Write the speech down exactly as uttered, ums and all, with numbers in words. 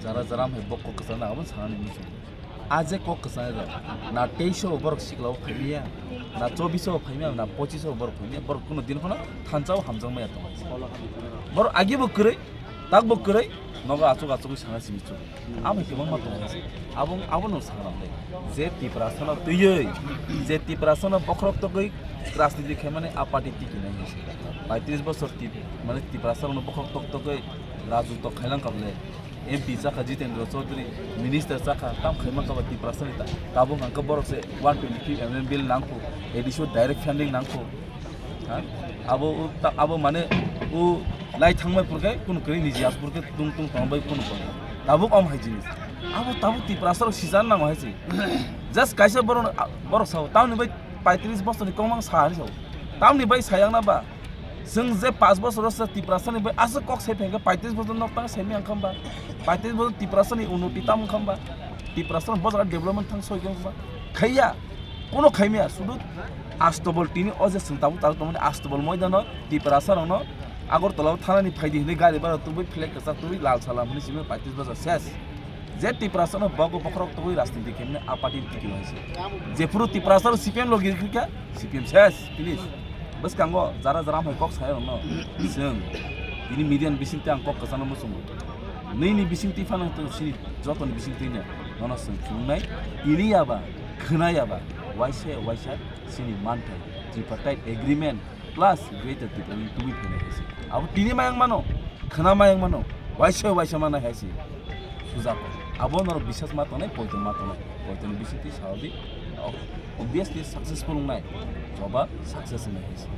Jara jara hai bokko kwchana aboni sanani muchung. A je kok kwchang rok, na teiso borok sikla o phaimaya, na chobiso phaimaya, na pochiso borok phaimaya, borok kuno din phano thansa o hamjakmaya tongo. Borok agi bo kwrwi, tak bo kwrwi, nogo achuk achuk sana simi chuk. Amo kwbangma tongo. Abo, abo no sangrang le. Je Tiprasa no twiwi, je Tiprasa no bokhorok togwi rajniti khaimani a party tiki nai hinwi. Paitris bosor tip, mane Tiprasa no bokhorok tok togwi rajut tok khailang kable. M P chakha Jitendra Chaudhary, minister chakha, tam khaima kaba Tiprasa ni ta. Tabuk hangkhe borok se one twenty-five amendment bill nangkho, A D C o direct funding nangkho. Ha? Abo, o ta-, abo mane o lai thangmai purkhe kunu kwrwi niji as purkhe tung tung tong bai kunu purkhe. Tabuk om hai jinis. Abo tabuk Tiprasa rok sijan nango hai se. Just kaisa borok, borok sao, tamni bai paitris bosor ni kongmang sa hai sao. Tamni bai sayang na ba. Chwng je pash bosor o se Tiprasa ni bai aswk kok sai phaikha, paitris bosor nok tang sai miyang khamba, paitris bosor Tiprasa ni unoti tamo khamba, Tiprasa ni bojra development thang soi khamba, khaiya, kono khaimya, sudu astobol tini o je chwng tabuk tabuk tongmani astobol moidano Tiprasa rokno Agartala o thanani phaidi hinwi gari bara tubui flag kwchak tubui lal salam hinwi simi paitris bosor ses. Je Tiprasa no bogo bokhorok togwi rajniti khaimani a party tiki hai se. Jephuru Tiprasa no C P M logi rikha, C P M ses, please. Bwskango jara jara hai kok sai rokno. Chwng tini media ni bisingtwi ang kok kwchangno muchungo. Nini bisingtwi phano to sini jotoni bisingtwi no nono chwng phunuknai. Tini yaba, khwna yaba, waisa waisa sini manthai, tripartite agreement, plus Greater Tipraland tubui phainai hai se. Abo tini mayang mano, khwna mayang mano, waisa waisa manai hai se. Suja kok. Abo norok bisas ma tongnai, poito ma tongnai. Poito ni bisingtwi sababi, o-, obviously successful wngnai. Joba success wngnai hai se.